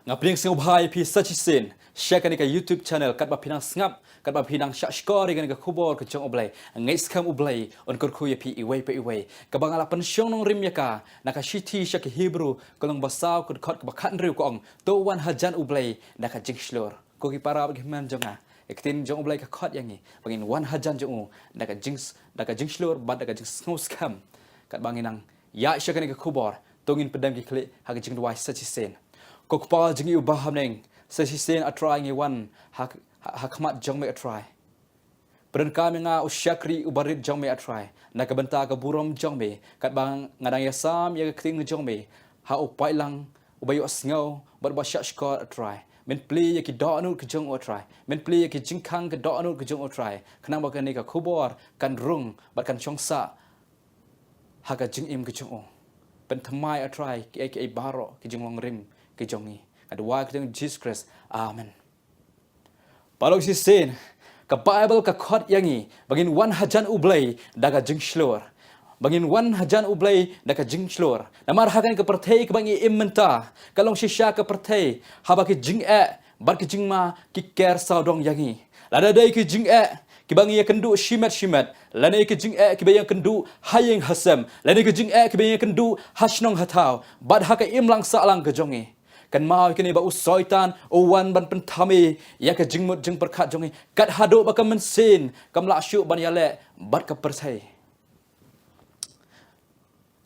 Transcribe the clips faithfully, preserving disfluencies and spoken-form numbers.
Nga pdiang sngewbha ïa phi sa shisien sha kane ka YouTube channel, katba phi nang sngap, katba phi nang shah shkor ïa kane ka khubor ka jong U Blei. Nga ngeit skhem U Blei un kyrkhu ïa phi iwei pa iwei. Kaba nga la pynshong nongrim ïa ka na ka shithi sha ki Hebru ka lynnong ba saw ka dkhot kaba khathynriew ka ong, to wan hajan U Blei da ka jingshlur. Ko ki para bad ki hynmen jong nga, ka ktien jong U Blei ka khot ïa ngi ba ngin wan hajan jong u da ka jings-, da ka jingshlur bad da ka jingsngewskhem. Katba ngi nang ïaid sha kane ka khubor, to ngin pyndem ki khlieh ha ka jingduwai sa shisien. Ko Kpa jong ngi uba ha bneng, sa shisien A Trai ngi wan ha, ha, ha khmat jong me A Trai. Pyndonkam ïa nga u shakri uba rit jong me A Trai, na ka bynta ka burom jong me, katba nga dang ïasam ïa ka ktien jong me ha u paidlang uba ïohsngew bad uba shah shkor A Trai. Men plie ïa ki dohnud ka jong u A Trai. Men plie ïa ki jingkhang ka dohnud ka jong u A Trai, khnang ba kane ka khubor kan rung bad kan shong sah ha ka jingim ka jong u. Pynthymmai A Trai kiei kiei baroh ki jinglong rim ki jong ngi. Nga duwai ha ka kyrteng Jisu Khrist. Amen. Paralok shisien, ka Baibl ka khot ïa ngi ba ngin wan hajan U Blei da ka jingshlur. Ba ngin wan hajan U Blei da ka jingshlur. Namar ha kane ka pyrthei kaba ngi im mynta, ka long shisha ka pyrthei haba ki jingeh bad ki jingma ki ker sawdong ïa ngi. Lada dei ki jingeh kiba ngi ïakynduh shimet shimet, lane ki jingeh kiba ïakynduh ha ïing ha sem, lane ki jingeh kiba ïakynduh ha shnong ha thaw bad ha ka imlang sahlang ka jong ngi, kynmaw ïa kane ba u Soitan u wan ban pynthame ïa ka jingmut jingpyrkhat jong ngi, kat haduh ba ka mynsiem kam lah shuh ban ïaleh bad ka pyrthei.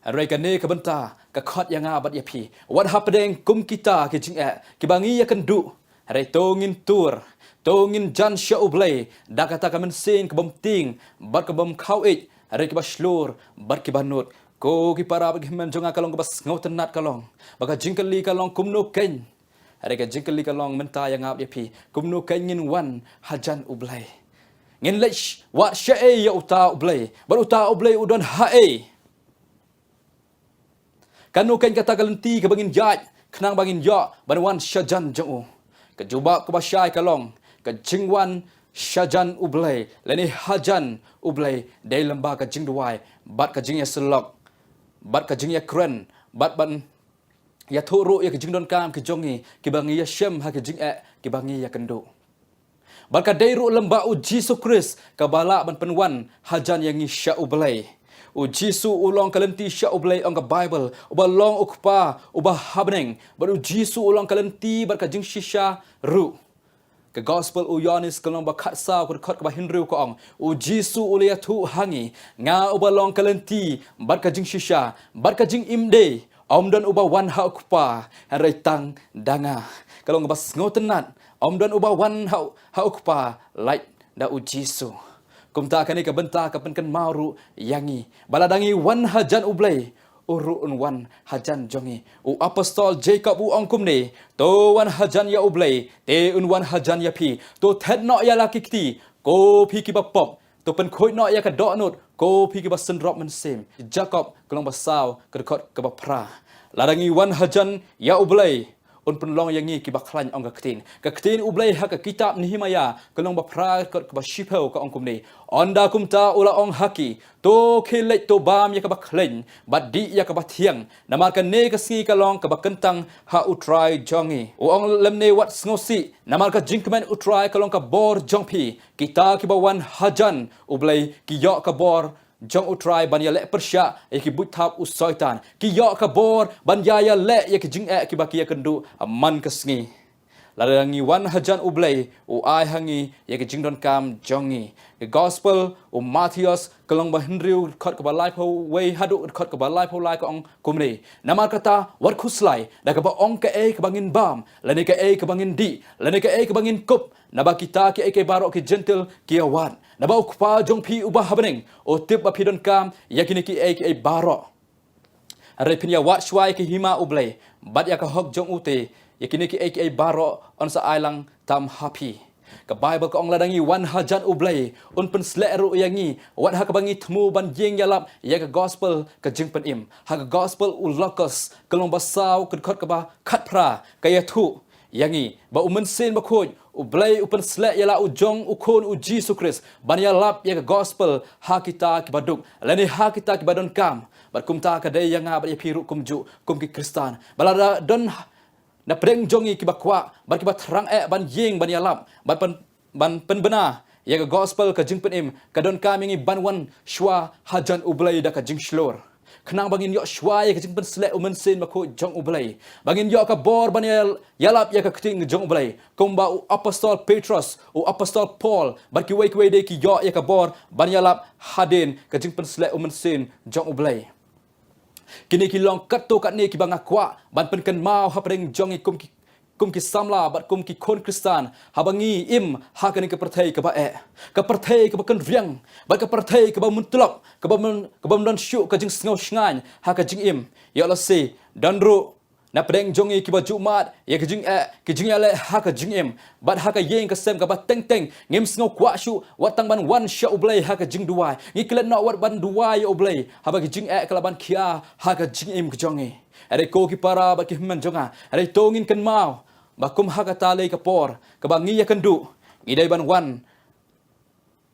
Hynrei kane ka bynta ka khot ïa nga bad ïa phi, wat hapdeng kum kita ki jingeh kiba ngi ïakynduh, hynrei to ngin tur, to ngin jan sha U Blei da kata ka mynsiem ka bym tieng bad ka bym khaw ïeit, hynrei kiba shlur bad kiba nud. Ko ki para bad ki hynmen jong nga, ka long kaba sngewtynnat ka long ba ka jingkylli ka long, kumno kein? Hynrei ka jingkylli ka long mynta ïa nga bad ïa phi, kumno kein ngin wan hajan U Blei? Ngin leit sh-, wad shaei ïa uta U Blei, bad uta U Blei u don haei? Kano kein kata ka lynti kaba ngin ïaid khnang ba ngin ïoh ban wan shajan jong u? Ka jubab kaba shai ka long, ka jingwan shajan U Blei lane hajan U Blei dei lyngba ka jingduwai bad ka jingïasyllok bad ka jingïakren bad ban ïathuh ruh ïa ka jingdonkam ka jong ngi kiba ngi ïashem ha ki jingeh kiba ngi ïakynduh. Bad ka dei ruh lyngba U Jisu Khrist kaba lah ban pynwan hajan ïa ngi sha U Blei. U Jisu u long ka lynti sha U Blei, ong ka Baibl, uba long u Kpa uba ha bneng. Bad U Jisu u long ka lynti bad ka jingshisha ruh. Ka Gospel u Ïoannis ka lynnong ba khatsaw, ka dkhot kaba hynriew ka ong, U Jisu u la ïathuh ha ngi, nga uba long ka lynti bad ka jingshisha bad ka jingim dei, ym don uba wan ha u Kpa hynrei tang da nga. Ka long kaba sngewtynnat, ym don uba wan ha, ha u Kpa lait da U Jisu. Kumta kane ka bynta ka pynkynmaw ruh ïa ngi ba lada ngi wan hajan U Blei, u ruh un wan hajan jong ngi. U apostol Jakob u ong kumne, to wan hajan ïa U Blei, te un wan hajan ïa phi. To thet noh ïa la ki kti, ko phi kiba pop. To pynkhuid noh ïa ka dohnud, ko phi kiba synrop mynsiem. Jakob ka lynnong ba saw, ka dkhot kaba phra. Lada ngi wan hajan ïa U Blei, un pynlong ïa ngi kiba khlaiñ, ong ka ktien. Ka ktien U Blei ha ka kitab Nehemaïa ka lynnong ba phra, ka dkhot kaba shiphew ka ong kumne, ynda kumta u la ong ha ki, to khie leit to bam ïa kaba khlaiñ bad dih ïa kaba thiang, namar kane ka sngi ka long kaba kyntang ha U Trai jong ngi. U ong lymne, wat sngewsih, namar ka jingkmen U Trai ka long ka bor jong phi. Kita kiba wan hajan U Blei ki ïoh ka bor jong U Trai ban ïaleh pyrshah ïa ki buit thap u Soitan. Ki ïoh ka bor ban ïa ïaleh ïa ki jingeh kiba ki ïakynduh man ka sngi. Lada ngi wan hajan U Blei, u ai ha ngi ïa ki jingdonkam jong ngi. Ka Gospel u Mathaios ka lynnong ba hynriew, dkhot kaba laiphew wei haduh dkhot kaba laiphew lai ka ong kumne, namar kata wat khuslai da kaba ong kaei kaba ngin bam, lane kaei kaba ngin dih, lane kaei kaba ngin kup, naba kita kiei kiei baroh ki Jentil ki ïawad. Naba U Kpa jong phi uba ha bneng u tip ba phi donkam ïa kine kiei kiei baroh. Hynrei phin ïawad shuwa ïa ka hima U Blei bad ïa ka hok jong u, te ïa kine kiei kiei baroh yn sa ai lang tam ha phi. Ka Baibl ka ong lada ngi wan hajan U Blei, un pynsleh ruh ïa ngi wat ha kaba ngi thmu ban ïeng ïalap ïa ka Gospel ka jingpynim. Ha ka Gospel u Lukas ka lynnong ba saw, ka dkhot kaba khatphra ka ïathuh ïa ngi ba U Mynsiem Bakhuid U Blei u pynsleh ïa la u jong U Khun U Jisu Khrist ban ïalap ïa ka Gospel ha kita kiba duk, lane ha kita kiba donkam. Bad kumta ka dei ïa nga bad ïa phi ruh kumjuh kum ki Khristan. Ba lada don Na pdeng jong ngi kiba kwah bad kiba thrang eh ban ïeng ban ïalap bad ban, ban pynbna ïa ka gospel ka jingpynim, ka donkam ïa ngi ban wan shuwa hajan U Blei da ka jingshlur, khnang ba ngin ïoh shuwa ïa ka jingpynsleh U Mynsiem Bakhuid jong U Blei, ba ngin ïoh ka bor ban ïal-, ïalap ïa ka ktien jong U Blei, kumba u apostol Petros, u apostol Paul bad kiwei kiwei de ki ïoh ïa ka bor ban ïalap hadien ka jingpynsleh U Mynsiem jong U Blei. Kine ki long katto katne kiba nga kwah ban pynkynmaw hapdeng jong ngi kum ki, kum ki samla bad kum ki khun Khristan, haba ngi im ha kane ka pyrthei kaba eh, ka pyrthei kaba kynriang bad ka pyrthei kaba mutlop, kaba myn-, kaba ym don shuh ka jingsngew shngaiñ ha ka jingim. Ïoh lehse don ruh na pdeng jong ngi kiba ju mad ïa ka jingeh, ka jingïaleh ha ka jingim bad ha ka ïing ka sem kaba teng teng ngim sngew kwah shuh wat tang ban wan sha U Blei ha ka jingduwai. Ngi klet noh wat ban duwai ïa U Blei haba ka jingeh ka lah ban khia ha ka jingim ka jong ngi. Hynrei ko ki para bad ki hynmen jong nga, hynrei to ngin kynmaw ba kum ha kata lei ka por kaba ngi ïakynduh, ngi dei ban wan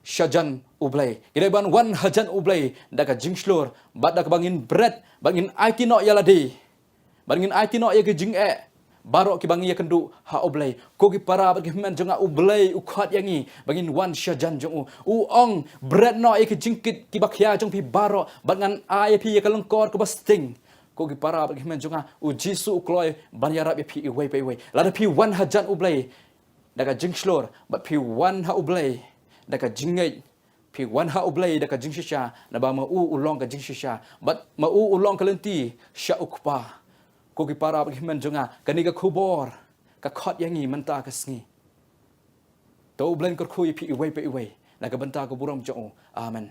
shajan U Blei, ngi dei ban wan hajan U Blei da ka jingshlur bad da kaba ngin bret bad ngin aiti noh ïa lade bad ngin aiti noh ïa ka jingeh baroh kiba ngi ïakynduh ha U Blei. Ko ki para bad ki hynmen jong nga, U Blei u khot ïa ngi ba ngin wan shajan jong u. U ong, bret noh ïa ki jingkit kiba khia jong phi baroh bad ngan ai ïa phi ïa ka lyngkor kaba sting. Ko ki para bad ki hynmen jong nga, U Jisu u kloi ban ïarap ïa phi iwei pa iwei. Lada phi wan hajan U Blei da ka jingshlur bad phi wan ha U Blei da ka jingngeit, phi wan ha U Blei da ka jingshisha, naba ma u u long ka jingshisha bad ma u u long ka lynti sha U Kpa. Ko ki para bad ki hynmen jong nga, kane ka khubor ka khot ïa ngi mynta ka sngi. To U Blei un kyrkhu ïa phi iwei pa iwei na ka bynta ka burom jong u. Amen.